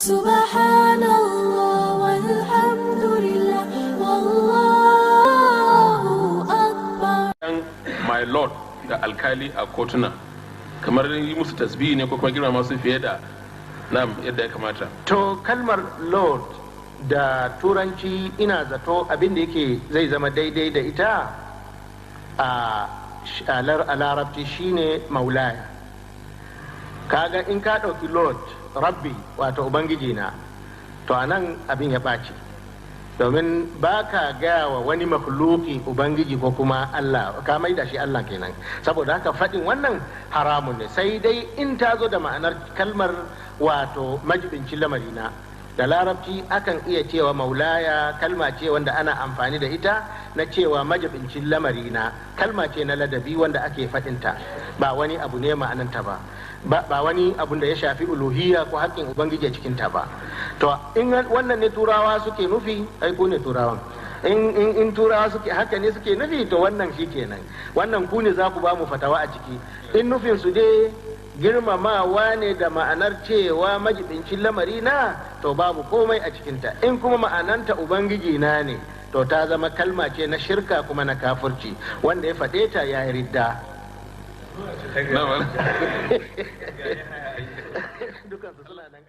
سبحان الله والحمد لله والله أكبر. My lord da alkali a kotuna, kamar yi musu tasbihi ne ko kuma girmama su fiye da nam yadda ya kamata? To, kalmar lord da Turanci, ina zato abin da yake zai zama daidai da ita a Larabci shine maulaya. Kaga in ka ɗauki lord, rabbi, wato ubangiji na, to a nan abin ya ɓaci, domin ba ka gaya wa wani makhluki ubangiji ko kuma Allah, ka mai da shi Allah kenan. Saboda haka faɗin wannan haramun ne, sai dai in ta zo da ma'anar kalmar, wato majibincin lamarina. Da Larabci akan iya cewa maulaya, kalma ce wanda ana amfani da ita na cewa majibincin lamarina. Kalma ce na ladabi wanda ake faɗinta, ba wani abu ne ma'ananta ba, ba wani abu da ya shafi uluhiyya ko haƙƙin ubangiji a cikinta ba. To, in wannan ne Turawa suke nufi, ai ku ne Turawan, in Turawa suke haka ne suke nufi, to wannan shi kenan. Wannan ku ne za ku ba mu fatawa a ciki. In nufin su dai girmamawa ne da ma'anar cewa majibincin lamari na, to babu komai a cikinta. In kuma ma'ananta ubangiji na ne, to ta zama kalma ce na shirka kuma na kafurci. Wanda ya faɗe ta ya yi ridda. Dukansu suna nan.